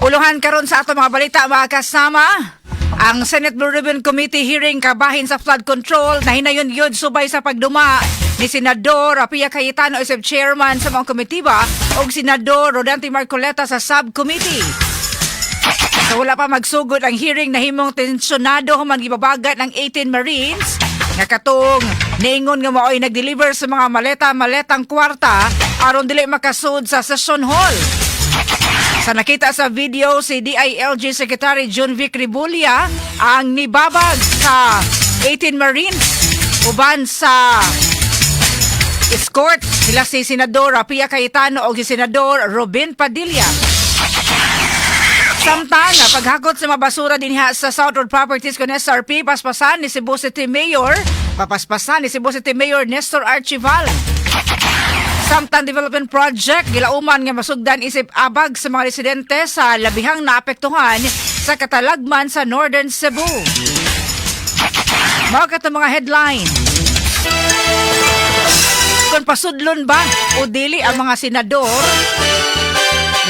Puluhan karon sa ato mga balita, mga kasama. Ang Senate Blue Ribbon Committee hearing kabahin sa flood control nahinayon yun subay sa pagduma ni Senador Pia Cayetano isip chairman sa mga komitiba o Senador Rodante Marcoleta sa subcommittee. Sa wala pa magsugod ang hearing, nahimong tensyonado human gibabagat ng 18 Marines nga katong niingon nga maoy nag-deliver sa mga maleta-maletang kwarta aron dili makasud sa session hall. Sa nakita sa video, si DILG Secretary Jonvic Remulla ang nibabag sa 18 Marines uban sa escort sila si Senador Pia Cayetano o si Senador Robin Padilla. Samtang paghakot sa mga basura dinha sa South Road Properties kon SRP, papaspasan ni Cebu City Mayor Nestor Archival. Samtang Development Project gilauman nga masugdan isip abag sa mga residente sa labihang naapektuhan sa katalagman sa Northern Cebu. Mao kato mga headline. Kung pasudlon ba o dili ang mga senador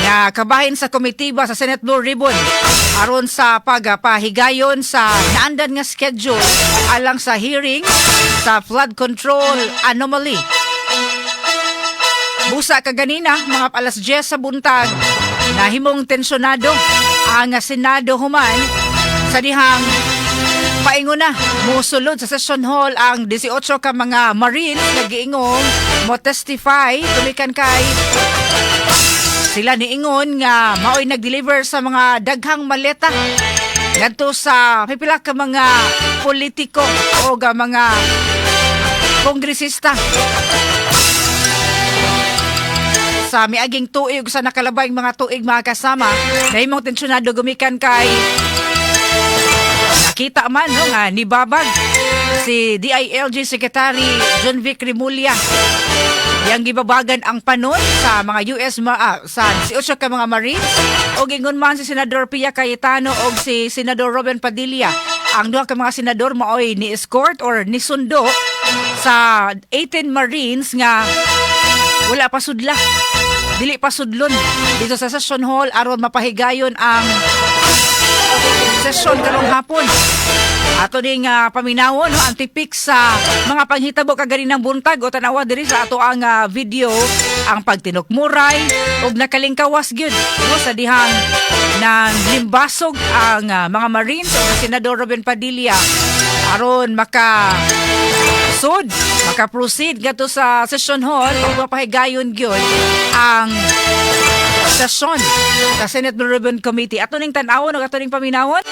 nga kabahin sa komitiba sa Senate Blue Ribbon aron sa pagpahigayon sa naandan nga schedule alang sa hearing sa flood control anomaly. Busa kaganina, mga alas 10 sa buntag, nahimong tensyonado ang Senado human sa dihang paingon na musulod sa session hall ang 18 ka mga Marines nga giingong mo testify tumikan kay sila niingon nga maoy nag-deliver sa mga daghang maleta ngadto sa pipila ka mga politiko o ga mga kongresista sa miaging tuig sa nakalabay mga tuig. Mga kasama, nahimong tensyonado gumikan kay nakita man, no, nga nibabag si DILG Secretary Jonvic Remulla. Yang gibabagan ang panon sa mga US sa 18 ka mga Marines og ingon man si Senador Pia Cayetano og si Senador Robin Padilla. Ang duha ka mga senador maoy ni escort or ni sundo sa 18 Marines nga wala pa sudla, dili pa sudlon dito sa session hall aron mapahigayon ang session karong hapon. Ato ning paminawon, no, ang tipik sa mga panghitabo kaganinang buntag o tanawa diri sa ato ang video ang pagtinukmuray ug nakalingkawas gyud, no, sa dihang nang limbasog ang mga Marines o Senador Robin Padilla aron maka sud, maka-proceed gadto sa session hall ug mapahigayon gyud ang session sa Senate Blue Ribbon Committee. Ato ning tan-awon ug ato ning paminawon.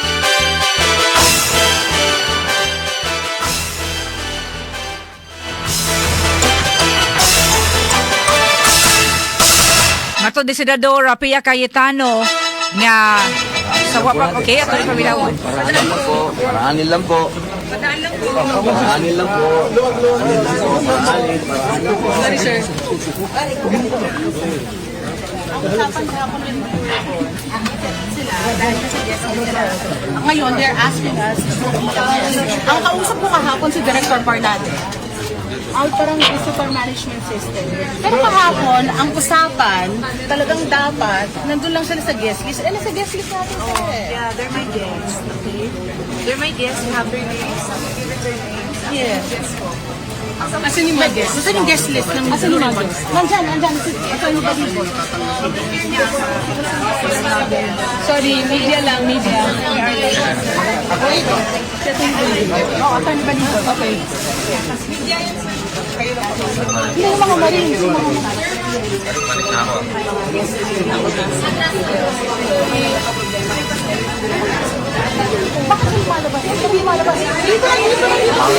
Matod ni Senador Pia Cayetano nga sa wa pa, okay, ato ning paminawon. Paraan lang po. Paraanin lang po. Paraanin lang po. Paraanin lang po. Paraanin, paraanin lang po. Sorry, sir. Ang usapan kahapon with sila, dahil kasi guest sila. Ngayon, they're asking us. Ang kausap ko kahapon si Director Parlade. Ay, parang visitor management system. Pero kahapon, ang usapan, talagang dapat, nandun lang sila sa guest list. Eh, nasa guest list natin sila eh. Yeah, they're my guests. Okay? They're my guests. You have their names. You give it their names. Yeah. Yes po. Asan yung mga guest? Asan yung guest list ng Asan yung mga guest? Nandyan, nandyan. Asan yung ba? Sorry, media lang, media. Oo, attorney ba dito? Okay. Hindi yung mga Marines, yung mga Balik na ako. Bakit siya lumalabas? Bakit siya lumalabas? Dito lang, dito lang, dito lang.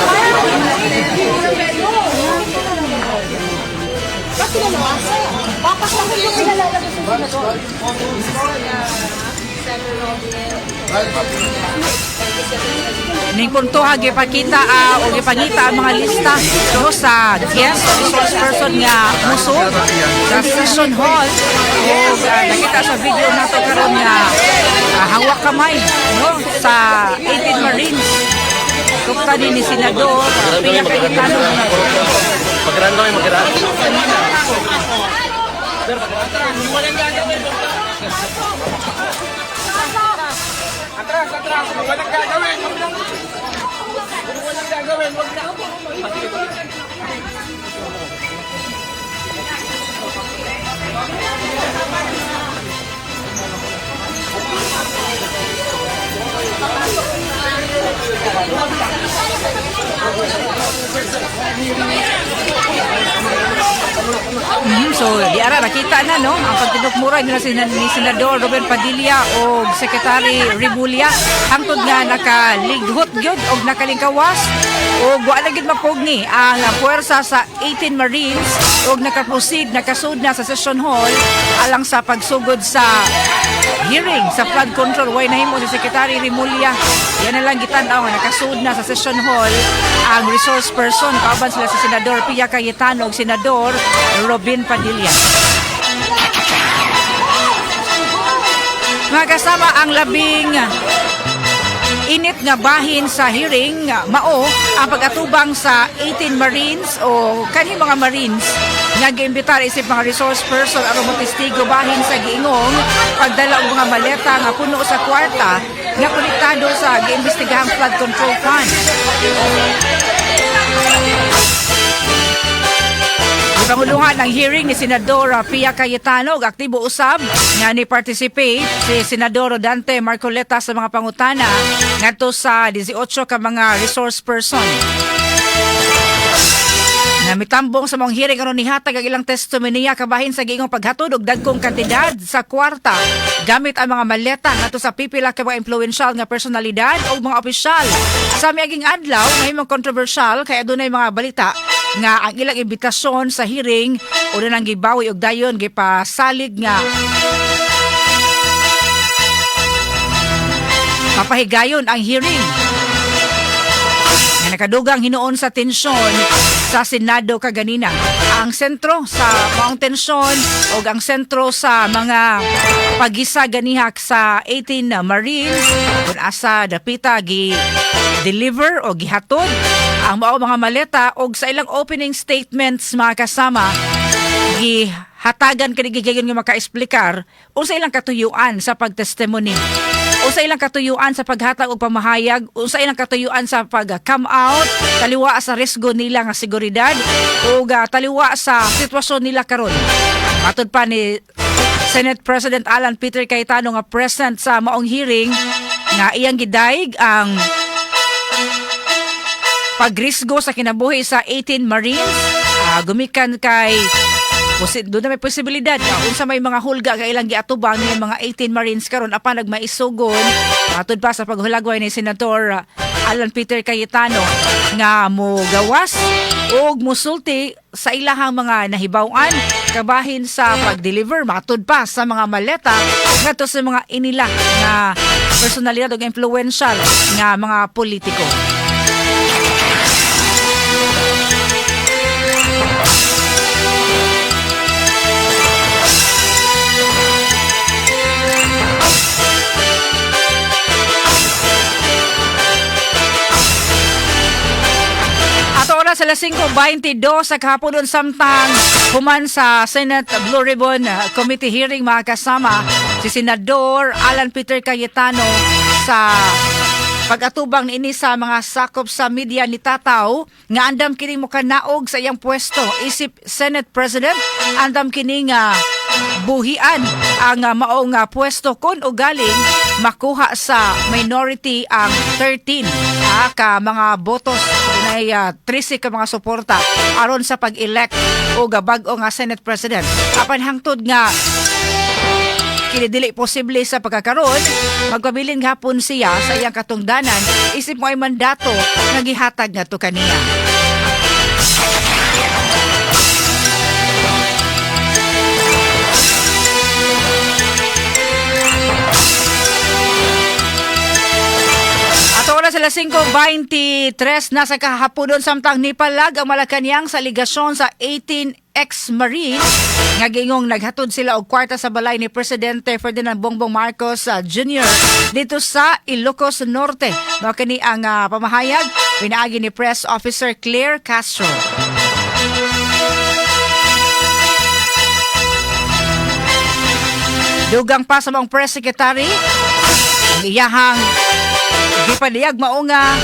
Bakit sila lumabas? Bakit lang yung pinalalabas ng senador? Ning punto ha, gipakita o gipangita ang mga lista, no, sa guest o resource person nga musod sa session hall o nakita sa video nato karon nga hawak kamay, no, sa 18 Marines. Tukta din ni Senador Pia Cayetano. Magkaraan kami, magkaraan. Atras, atras. Walang gagawin. Walang gagawin. Wag na. So di ara nakita na, no, ang pagtinukmuray nila ni Senador Robin Padilla o Secretary Remulla hangtod nga nakalighot gyud og nakalingkawas og wa na gyud mapugni ang puwersa sa 18 Marines og nakaproceed, nakasud na sa session hall alang sa pagsugod sa hearing sa flood control. Way nahimo si Secretary Remulla. Yan na lang gitan-aw nga nakasud na sa session hall ang resource person kauban sila sa Senador Pia Cayetano ug Senador Robin Padilla. Mga kasama, ang labing init nga bahin sa hearing mao ang pag-atubang sa 18 Marines o kanhi mga Marines nga giimbitar isip mga resource person aron motestigo bahin sa giingong pagdala og mga maleta nga puno sa kwarta nga konektado sa giimbestigahang flood control fund. Gipanguluhan ang hearing ni Senador Pia Cayetano ug aktibo usab nga ni participate si Senador Dante Marcoleta sa mga pangutana ngadto sa 18 ka mga resource person. Na mitambong sa mga hearing aron nihatag ang ilang testimonya kabahin sa giingong paghatod og dagkong kantidad sa kwarta gamit ang mga maleta ngadto sa pipila ka mga influential nga personalidad o mga opisyal. Sa miaging adlaw, mahimong kontrobersyal kay adunay mga balita nga ang ilang imbitasyon sa hearing una nang gibawi og dayon gipasalig nga papahigayon ang hearing nga nakadugang hinuon sa tensyon sa Senado kaganina. Ang sentro sa maong tensyon o ang sentro sa mga pagisa ganihak sa 18 Marines kung asa dapita gi deliver o gihatod ang mao mga maleta og sa ilang opening statements, mga kasama, gihatagan kini gigayon nga makaesplikar unsa ilang katuyuan sa pagtestimony, unsa ilang katuyuan sa paghatag og pamahayag, unsa ilang katuyuan sa pag-come out, taliwa sa risgo nila nga seguridad ug taliwa sa sitwasyon nila karon. Matod pa ni Senate President Alan Peter Cayetano nga present sa maong hearing nga iyang gidayeg ang pagrisgo sa kinabuhi sa 18 Marines gumikan kay doon na may posibilidad nga unsa may mga hulga nga ilang giatubang ni mga 18 Marines karon apan nagmaisugon. Matod pa sa paghulagway ni Senator Alan Peter Cayetano nga mo gawas og musulti sa ilahang mga nahibaw-an kabahin sa pag-deliver, matud pa sa mga maleta, ngadto sa mga inila nga personalidad ug influential nga mga politiko. Ato oras alas 5:22 sa kahaponon, samtang human sa Senate Blue Ribbon Committee hearing, mga kasama, si Senador Alan Peter Cayetano sa pag-atubang niini sa mga sakop sa media nitataw nga andam kini mokanaog sa iyang pwesto isip Senate President, andam kini nga buhian ang maong pwesto kon ugaling makuha sa minority ang 13 ka mga botos, dunay 13 ka mga suporta aron sa pag-elect og bag-o nga Senate President. Apan hangtod nga kini dili posible sa pagkakaron, magpabilin gihapon siya sa iyang katungdanan isip maoy mandato nga gihatag ngadto kaniya. Ato oras alas 5:23 na sa kahaponon, samtang nipalag ang Malacanang sa alegasyon sa 18 ex-Marines nga gingong naghatod sila og kwarta sa balay ni Presidente Ferdinand Bongbong Marcos Jr. dito sa Ilocos Norte. Mao kini ang pamahayag pinaagi ni Press Officer Claire Castro. Dugang pa sa maong press secretary, ang iyahang Gipadiyag mao nga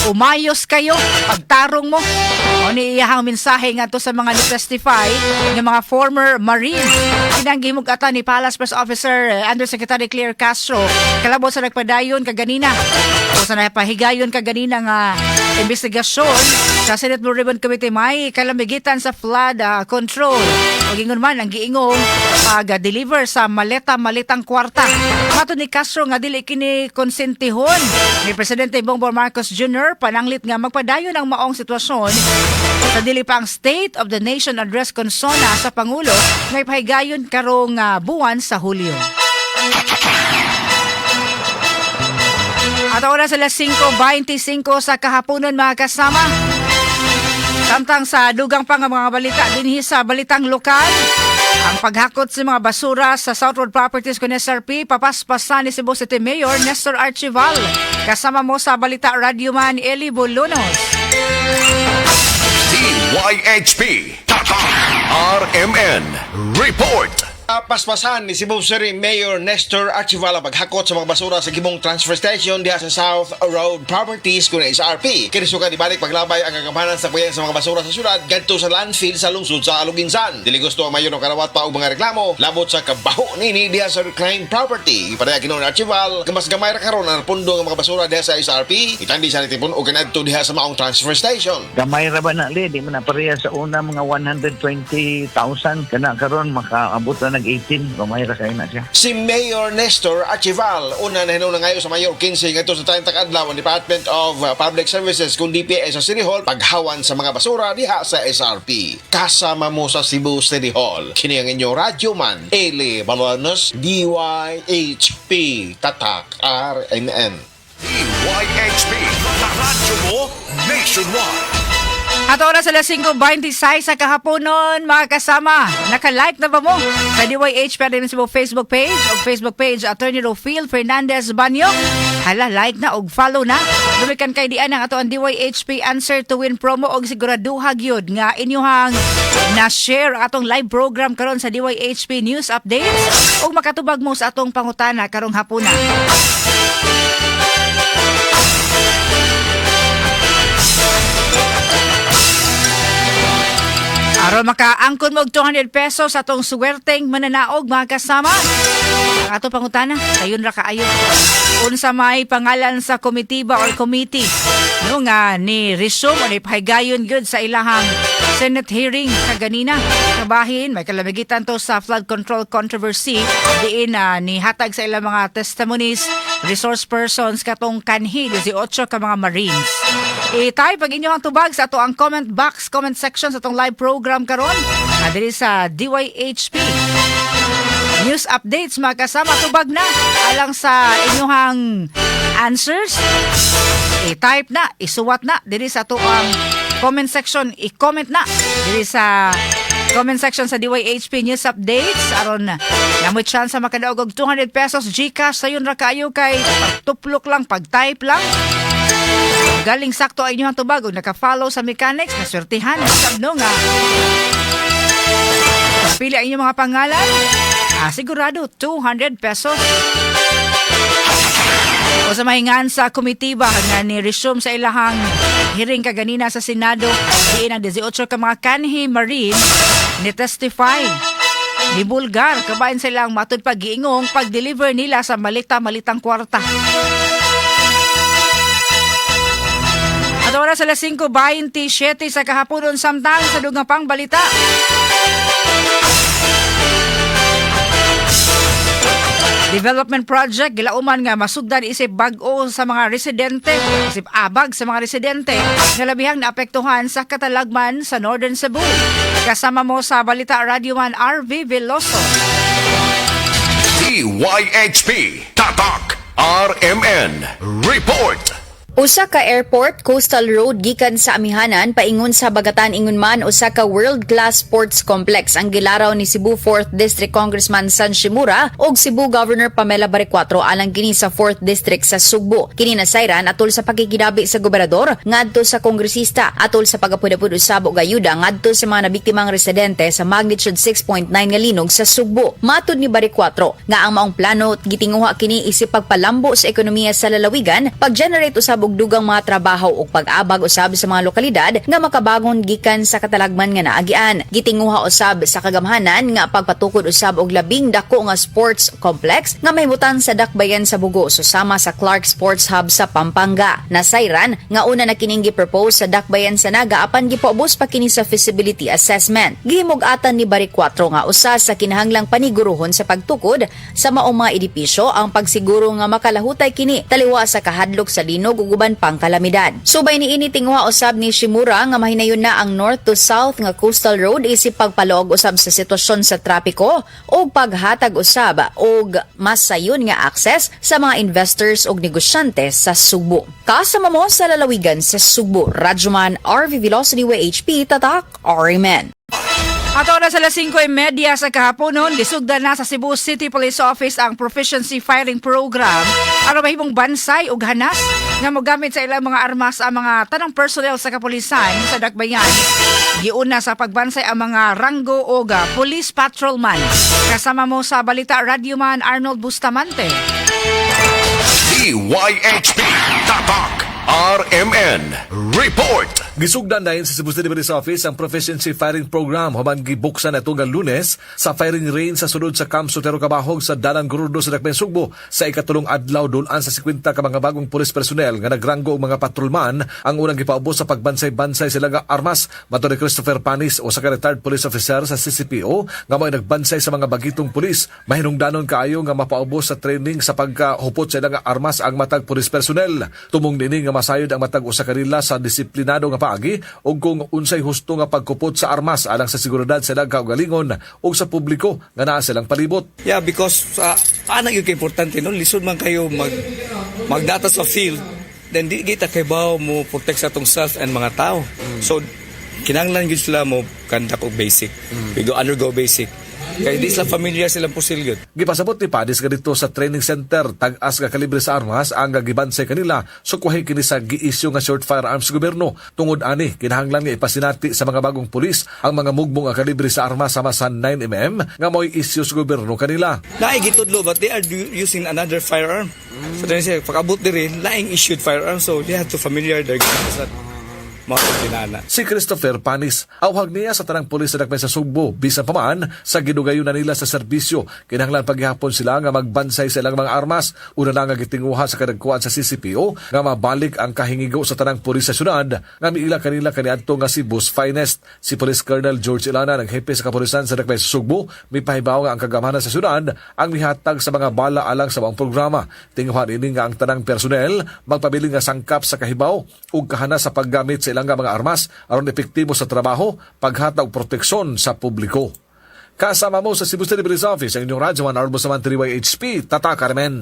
umayos kayo pagtarong mo. O ni iyahang mensahe ngadto sa mga ni-testify nga mga former Marines. Kinang gimug-atan ni Palace Press Officer Undersecretary Claire Castro kalabot sa nagpadayon kaganina o sa napahigayon kaganina nga investigasyon sa Senate Blue Ribbon Committee may kalamigitan sa flood control. O gingon man ang giingong pag-deliver sa maleta-malitang kwarta. Matod ni Castro nga dili kini konsentihon ni Presidente Bongbong Marcos Jr. pananglit nga magpadayon ang maong sitwasyon sa dili pa ang State of the Nation Address kon SONA sa Pangulo nga ipahigayon karong buwan sa Hulyo. At oras alas 5:25 sa kahaponon, mga kasama. Samtang sa dugang pa nga mga balita dinhi sa balitang lokal, ang paghakot sa mga basura sa South Road Properties kun SRP papaspasan ni Cebu City Mayor Nestor Archival. Kasama mo sa balita, Radyoman Eli Bolonos. DYHP Tatak RMN Report. Paspasan ni Cebu City Mayor Nestor Archival ang paghakot sa mga basura sa gibong transfer station diha sa South Road Properties kun SRP. Kini sukad ibalik paglabay ang kagamanan sa kuyan sa mga basura sa syudad gadto sa landfill sa lungsod sa Aloguinsan. Dili gusto ang mayor ng karawat pa og mga reklamo labot sa kabaho nini diha sa reclaimed property. Ipadayag hinuon ni Archival nga mas gamay ra karon ang pundo ng mga basura diha sa SRP. Itandi sa nitipon og kanadto diha sa maong transfer station. Gamay ra ba na li, di man na pareha sa una mga 120,000 kana karon makaabot na nag 18, gamay ra kay na siya. Si Mayor Nestor Archival, una na hinung ngayo sa Mayor 15 ngadto sa 30 ka adlaw ang Department of Public Services kung DPS sa City Hall paghawan sa mga basura diha sa SRP. Kasama mo sa Cebu City Hall. Kini ang inyong radyo man, Eli Balonos, DYHP, Tatak RMN. DYHP Radyo mo nationwide. At oras alas 5:26 sa kahaponon, mga kasama. Naka-like na ba mo sa DYHP RMN Cebu Facebook page o Facebook page Attorney Rofil Fernandez Banyo? Hala, like na og follow na. Lumikan kay dian ang ato ang DYHP Answer to Win promo og siguraduha gyud nga inyuhang na-share ang atong live program karon sa DYHP News Updates ug makatubag mo sa atong pangutana karong hapuna. Aron makaangkon mo og 200 pesos sa atong suwerteng mananaog, mga kasama. Ang ato pangutana, sayon ra kaayo. Unsa may pangalan sa komitiba or committee no nga ni resume o ni pahigayon gyud sa ilahang Senate hearing kaganina? Kabahin may kalamigitan to sa flood control controversy diin na nihatag sa ilang mga testimonies, resource persons katong kanhi 18 ka mga Marines. I-type ang inyong tubag sa ato ang comment box, comment section sa atong live program karon diri sa DYHP News Updates, mga kasama. Tubag na alang sa inyong answers. I-type na, isuwat na diri sa ato ang comment section, i-comment na diri sa comment section sa DYHP News Updates aron na mo chance makadaog og 200 pesos GCash. Sayon ra kaayo kay pagtuplok lang, pag-type lang. Galing sakto ay inyong tubag ug naka-follow sa mechanics, naswertihan sab no nga pili ang inyong mga pangalan. Sigurado 200 pesos. O sa mahingan sa komitiba nga ni resume sa ilahang hearing kaganina sa Senado diin ang 18 ka mga kanhi Marine ni testify ni Bulgar kabahin silang matud pag-giingong pag-deliver nila sa malita-malitang kwarta. At oras alas 5:27 sa kahaponon, samtang sa dugang pang balita. Development project gilauman nga masugdan isip bag-o sa mga residente, isip abag sa mga residente nga labihang naapektuhan sa katalagman sa Northern Cebu. Kasama mo sa balita, Radyoman RV Veloso. DYHP Tatak RMN Report. Usa ka airport, coastal road gikan sa Amihanan paingon sa Bagatan, ingon man usa ka world-class sports complex ang gilaraw ni Cebu 4th District Congressman San Shimura ug Cebu Governor Pamela Baricuatro alang kini sa 4th District sa Sugbo. Kini nasayran atol sa pakikidabi sa gobernador ngadto sa kongresista atol sa pagapud-apud usab og ayuda ngadto sa mga nabiktimang residente sa magnitude 6.9 nga linog sa Sugbo. Matud ni Baricuatro nga ang maong plano gitinguha kini isip pagpalambo sa ekonomiya sa lalawigan, pag-generate usab og dugang mga trabaho ug pag-abag usab sa mga lokalidad nga makabangon gikan sa katalagman nga naagian. Gitinguha usab sa kagamhanan nga pagpatukod usab og labing dako nga sports complex nga mahimutan sa dakbayan sa Bogo, susama sa Clark Sports Hub sa Pampanga. Nasayran nga una na kining gi-propose sa dakbayan sa Naga apan gipaubos pa kini sa feasibility assessment. Gihimug-atan ni Baricuatro nga usa sa kinahanglang paniguruhon sa pagtukod sa maong mga edipisyo ang pagsiguro nga makalahutay kini taliwa sa kahadlok sa linog ug uban pang kalamidad. Subay niini, tinguha usab ni Shimura nga mahinayon na ang north to south nga coastal road isip pagpaluog usab sa sitwasyon sa trapiko ug paghatag usab og mas sayon nga access sa mga investors ug negosyante sa Sugbo. Kasama mo sa lalawigan sa Sugbo, Radyoman RV Velocity WHP, Tatak RMN. Ato na sa alas 5:30 sa kahaponon, gisugdan na sa Cebu City Police Office ang Proficiency Firing Program aron mahimong bansay ug hanas nga mogamit sa ilang mga armas ang mga tanang personnel sa kapulisan sa Dakbayan. Giuna sa pagbansay ang mga ranggo og police patrolman. Kasama mo sa balita, Radyoman Arnold Bustamante. DYHP Tatak RMN Report. Gisugdan na sa Cebu City Police Office ang Proficiency Firing Program human gibuksan na nga Lunes sa firing range sa sulod sa Camp Sotero Cabahog sa Dalan Gorordo sa Dakbayan Sugbo. Sa ikatulong adlaw, dulan sa 50 ka mga bagong pulis personnel nga nagranggo og mga patrolman ang unang gipaubos sa pagbansay-bansay sila nga armas. Matud ni Christopher Panis, usa ka retired police officer sa CCPO nga mo'y nagbansay sa mga bagitong pulis, mahinungdanon kaayo nga mapaubos sa training sa pagkahupot sa ilang armas ang matag pulis personnel. Tumong niini nga masayod ang matag usa kanila sa disiplinado nga paagi ug kung unsay husto nga pagkupot sa armas alang sa seguridad sa ilang kaugalingon ug sa publiko nga naa silang palibot. Yeah, because ana gyud kay importante, no, lisod man kayo magdata sa field, then di kita kay mo protect sa atong self and mga tao. So kinahanglan gyud sila mo conduct og basic. We go undergo basic. Kay di sila familiar silang pusil gyud. Gipasabot ni Padis nga dito sa training center, tag-as nga kalibre sa armas ang gibansay kanila, sukwahi kini sa gi-issue nga short firearms sa gobyerno. Tungod ani, kinahanglan nga ipasinati sa mga bagong pulis ang mga mugmong nga kalibre sa armas sama sa 9 mm nga mo'y issue sa gobyerno kanila. Naay gitudlo, but they are using another firearm. So then siya pag-abot diri, laing issued firearm, so they have to familiar their sa mga tinana. Si Christopher Panis, awhag niya sa tanang pulis sa dakbayan sa Sugbo, bisan pa man sa gidugayon na nila sa serbisyo, kinahanglan paghihapon sila nga magbansay sa ilang mga armas. Una na nga gitinguha sa kadagkuan sa CCPO nga mabalik ang kahingigo sa tanang pulis sa syudad nga miila kanila kaniadto nga Cebu's Finest. Si Police Colonel George Ilana, ang hepe sa kapulisan sa dakbayan sa Sugbo, mipahibaw nga ang kagamhanan sa syudad ang mihatag sa mga bala alang sa maong programa. Tinguha ini nga ang tanang personnel magpabilin nga sangkap sa kahibaw ug kahanas sa paggamit sa ilang mga armas aron epektibo sa trabaho, paghatag og proteksyon sa publiko. Kasama mo sa Cebu City Police Office, ang inyong Radyo 1 Arbo sa YHP, Tatak RMN.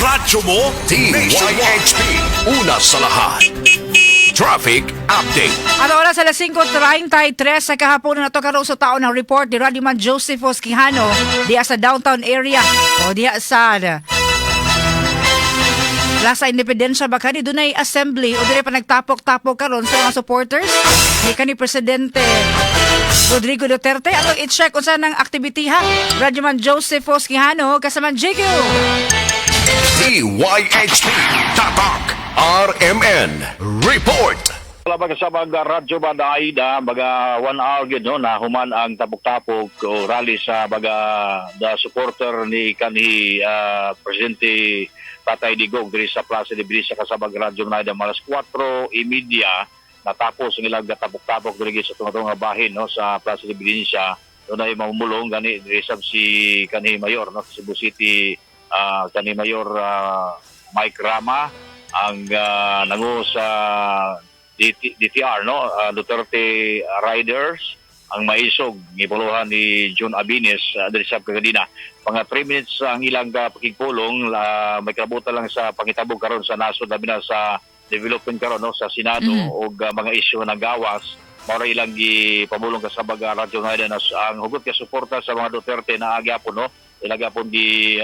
Radyo mo, DYHP. Una sa lahat. Traffic Update. At oras alas 5:33 sa kahapon na to karon sa taon ng report ni Radyoman Joseph Quijano diya sa downtown area o diya sa Plaza Independencia ba kani dunay assembly o dire pa nagtapok-tapok karon sa mga supporters ni kani Presidente Rodrigo Duterte. Atong i-check unsa nang activity ha. Radyoman Joseph Quijano kasama JQ. DYHP Tatak RMN Report. Wala ba sa mga radyo ba na Aida, baga 1 hour gyud, no, na human ang tapok-tapok o rally sa baga the supporter ni kanhi Presidente Tatay Digong diri sa Plaza de Brisa kasabag radyo na Aida. Alas 4:30 natapos ang ilang tapok-tapok diri sa tunga nga bahin, no, sa Plaza de Brisa. Doon ay mamumulong gani diri sab si kanhi Mayor, no, Cebu City, kanhi Mayor Mike Rama, ang nangu sa DTR, no, Duterte Riders. Ang maisog gipuluhan ni John Abines diri sa kaganina. Mga 3 minutes ang ilang pakigpulong, may kalabutan lang sa pangitabo karon sa nasod, labi na sa development karon, no, sa Senado og mga isyu ng gawas. Mao ra ilang gipamulong, kasabag Radyo Ngayon, na ang hugot ka suporta sa mga Duterte na gyapon, no, ila gyapon gi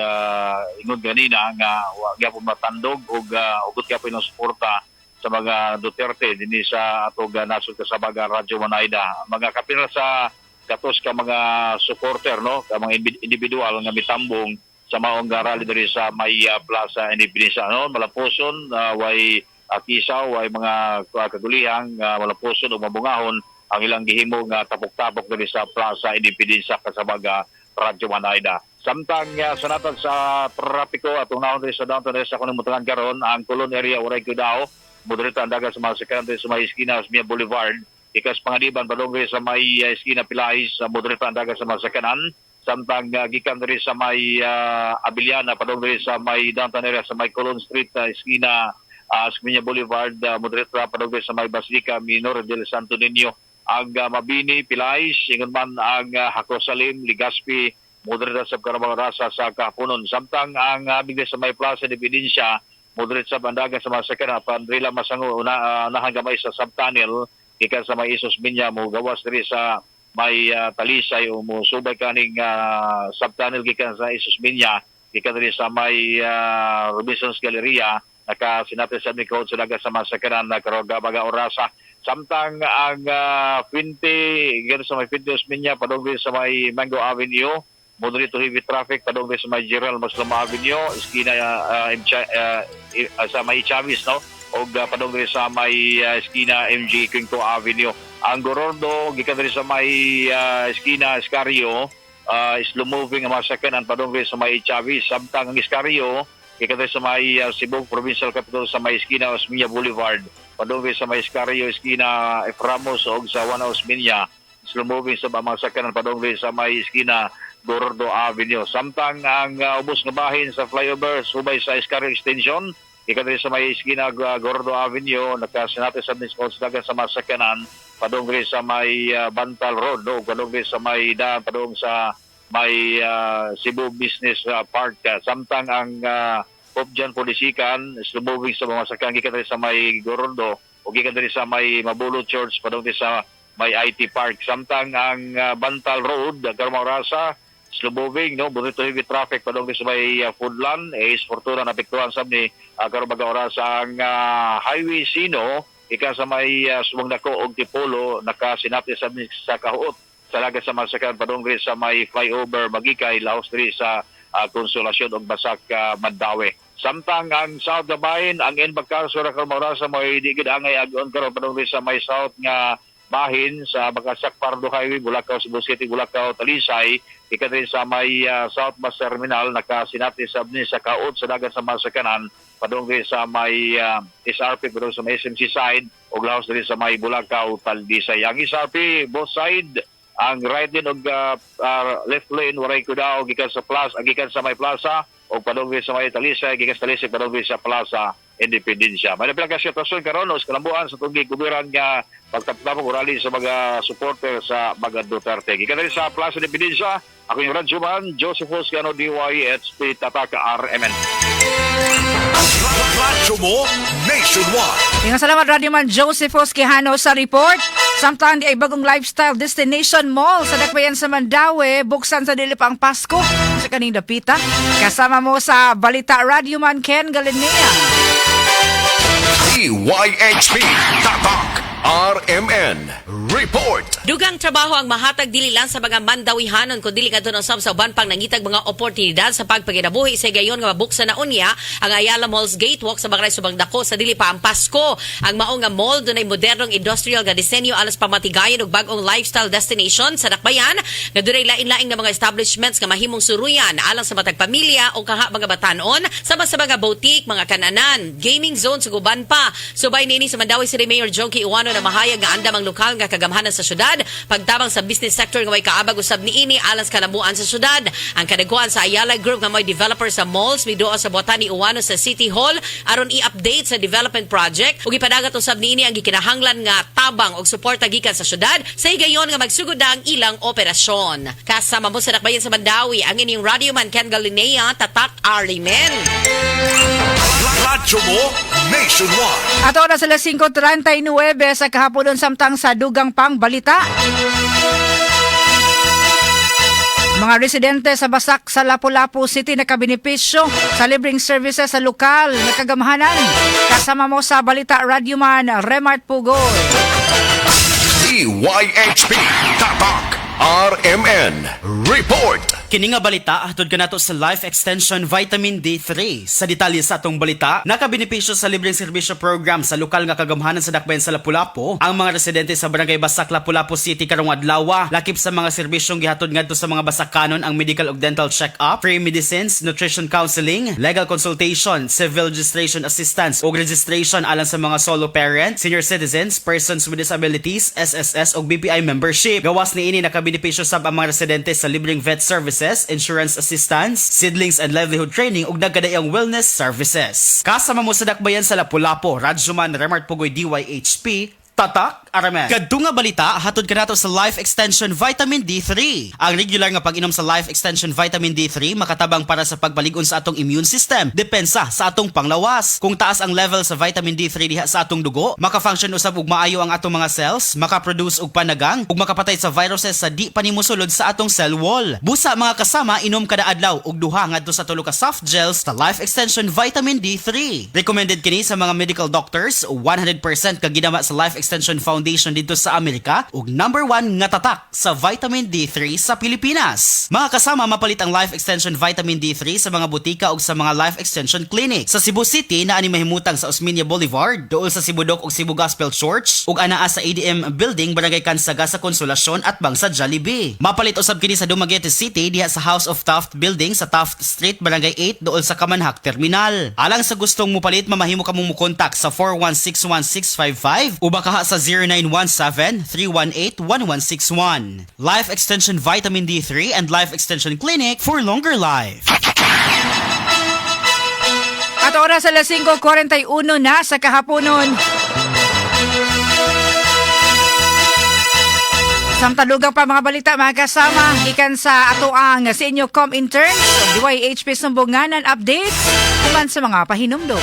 ingon ganina nga wa gyapon matandog og hugot gyapon ilang suporta sa mga Duterte dinhi sa atong nasod, kasabag Radyo Manayda. Mga kapil sa gatos ka mga supporter, no, ka mga individual nga mitambong sa maong rally diri sa may Plaza Independencia, no. Malampuson, way kisaw, way mga kagulihang, malampuson o mabungahon ang ilang gihimo nga tapok-tapok diri sa Plaza Independencia, kasabag Radyo Manayda. Samtang sanatan sa trapiko, atong naon diri sa downtown area sa kuno mutangan karon, ang Colon area waray kudaw, moderate ang dagan sa mga sakyanan diri sa may esquina Osmeña Boulevard. Ikas Pangaliban padung diri sa may esquina Pilais, sa moderate ang dagan sa mga sakyanan. Samtang gikan diri sa may Abellana padung diri sa may downtown area sa may Colon Street, esquina Osmeña Boulevard, moderate ra padung diri sa may Basilica Minor del Santo Niño. Ang Mabini, Pilais, ingon man ang Jacosalim, Legazpi, moderate sa karong rasa sa kahaponon. Samtang ang bigla sa may Plaza Independencia, moderate sa bandaga sa mga sakyanan Pandrila Masango una, unahan gamay sa subtunnel gikan sa may East Osmeña mo gawas diri sa may Talisay o mo subay kaning subtunnel gikan sa East Osmeña, gikan diri sa may Robinson's Galleria, nakasinati sa mikro sa daga sa mga sakyanan na karon baga orasa. Samtang ang Fuente, gikan sa may Fuente Osmeña padung diri sa may Mango Avenue, moderate to heavy traffic padung diri sa may General Maslamo Avenue, eskina sa may Chavez, no, og padung diri sa may eskina MG Quinto Avenue. Ang Gorordo, gikan diri sa may eskina Escario, slow moving ang mga sakyanan padung diri sa may Chavez. Samtang ang Escario, gikan diri sa may Cebu Provincial Capitol sa may eskina Osmeña Boulevard padung diri sa may Escario, eskina F. Ramos og sa Juana Osmeña, slow moving sa mga sakyanan padung diri sa may eskina Gorordo Avenue. Samtang ang ubos nga bahin sa flyover subay sa Escario Extension, gikan diri sa may eskina Gorordo Avenue, nakasinati sa mismo dagan sa mga sakyanan padung diri sa may Bantal Road, no, padung diri sa may daan padung sa may Cebu Business Park. Samtang ang Pope John Paul II, slow moving sa mga sakyanan gikan diri sa may Gorordo o gikan diri sa may Mabolo Church padung diri sa may IT Park. Samtang ang Bantal Road, karong orasa, slow moving, no, moderate to heavy traffic padung sa may Foodland, Ace Fortuna, naapektuhan sab ni karon baga oras. Ang Highway Sino, gikan sa may Subang Dako og Tipolo, nakasinati sab ni sa kahuot sa laga sa mga sakyanan padung diri sa may flyover Magikay, laos diri sa Consolacion og Basak, Mandaue. Samtang ang South Gabayin, ang N. Bacalso ra karon orasa may di gid angay agon karon padung diri sa may South nga bahin sa Bacasac Pardo Highway, Bulacau, Cebu City, Bulacau, Talisay, gikan diri sa may South Bus Terminal, nakasinati sab ni sa kaod sa dagan sa mga sakyanan padung diri sa may SRP, padung sa may SMC side ug laos diri sa may Bulacau, Talisay. Ang SRP both side, ang right lane ug left lane waray kudaw gikan sa plaza, gikan sa may plaza o padung diri sa may Talisay, gikan sa Talisay padung diri sa Plaza Independencia. May napila ka sitwasyon karon sa kalambuan sa tunggi gubiran nga pagtaptapok o rally sa mga supporter sa mga Duterte. Gikan diri sa Plaza Independencia, ako yung radyoman, Joseph Oscano, DYHP, Tatak RMN. Radyo mo, nationwide. Maraming salamat, Radyoman Joseph Quijano, sa report. Samtang di ay bagong lifestyle destination mall sa Dakbayan sa Mandaue, buksan sa dili pa ang Pasko sa kaning dapita. Kasama mo sa Balita, Radyoman Ken Galinea. DYHP Tatak RMN Report. Dugang trabaho ang mahatag dili lang sa mga Mandawihanon kundi ngadto usab sa uban pang nangitag mga oportunidad sa pagpanginabuhi sa gayon nga mabuksan na unya ang Ayala Malls Gatewalk sa Barangay Subang Dako sa dili pa ang Pasko. Ang mao nga mall dunay modernong industrial nga disenyo alas pamatigayon og bag-ong lifestyle destination sa Dakbayan nga dunay lain-laing nga mga establishments nga mahimong suruyan alang sa matag pamilya o kaha mga batanon sama sa mga boutique, mga kananan, gaming zones ug uban pa. Subay niini, sa Mandaue City Mayor Jonkie Ouano Uwano na mahayag nga andam ang lokal nga kagamhanan sa syudad pagtabang sa business sector nga may kaabag usab niini alang sa kalamuan sa syudad. Ang kadagkuan sa Ayala Group nga may developer sa malls miduol sa buhatan ni Uwano sa City Hall aron i-update sa development project ug ipadagat usab niini ang gikinahanglan nga tabang og suporta gikan sa syudad sa higayon nga magsugod na ang ilang operasyon. Kasama mo sa Dakbayan sa Mandawi ang inyong radyo man Ken Galinea, Tatak RMN. Radyo mo Nationwide. Ato na sila 5:39 sa kahaponon samtang sa dugang pang balita. Mga residente sa Basak sa Lapu-Lapu City nakabenepisyo sa libreng services sa lokal na kagamhanan. Kasama mo sa balita, Radyoman Remart Pugoy. DYHP Tatak RMN Report. Kini nga balita hatod kanato sa Life Extension Vitamin D3. Sa detalye sa atong balita, nakabenepisyo sa libreng serbisyo program sa lokal nga kagamhanan sa Dakbayan sa Lapu-Lapu ang mga residente sa Barangay Basak, Lapu-Lapu City karong adlaw. Lakip sa mga serbisyong gihatod ngadto sa mga Basakanon ang medical ug dental check-up, free medicines, nutrition counseling, legal consultation, civil registration assistance ug registration alang sa mga solo parent, senior citizens, persons with disabilities, SSS ug BPI membership. Gawas niini, nakabenepisyo sab ang mga residente sa libreng vet services, insurance assistance, seedlings and livelihood training ug nagkadaiyang wellness services. Kasama mo sa Dakbayan sa Lapu-Lapu, Radyoman Remart Pugoy, DYHP, Tatak RMN. Kadto nga balita hatod kanato sa Life Extension Vitamin D3. Ang regular nga pag-inom sa Life Extension Vitamin D3 makatabang para sa pagbalig-on sa atong immune system, depensa sa atong panglawas. Kung taas ang level sa vitamin D3 diha sa atong dugo, maka-function usab og maayo ang atong mga cells, maka-produce og panagang ug makapatay sa viruses sa di pa nimo sulod sa atong cell wall. Busa, mga kasama, inom kada adlaw og 2 ngadto sa 3 ka soft gels sa Life Extension Vitamin D3. Recommended kini sa mga medical doctors, 100% kaginama sa Life Extension Foundation dito sa Amerika ug number 1 nga tatak sa vitamin D3 sa Pilipinas. Mga kasama, mapalit ang Life Extension Vitamin D3 sa mga butika ug sa mga Life Extension Clinic. Sa Cebu City naa ni mahimutang sa Osmeña Boulevard, duol sa Cebu Doc ug Cebu Gospel Church ug anaa sa ADM Building, Barangay Cansaga sa Consolacion at bang sa Jollibee. Mapalit usab kini sa Dumaguete City diha sa House of Taft Building sa Taft Street, Barangay 8, duol sa Kamanhak Terminal. Alang sa gustong mupalit, mamahimo kamong mukontak sa 4161655 o baka sa 0917-318-1161. Life Extension Vitamin D3 and Life Extension Clinic for longer life. At oras alas 5:41 na sa kahaponon. Samtang dugang pa mga balita, mga kasama, gikan sa atoang sa inyo com interns, DYHP Sumbunganan updates, human sa mga pahinumdom.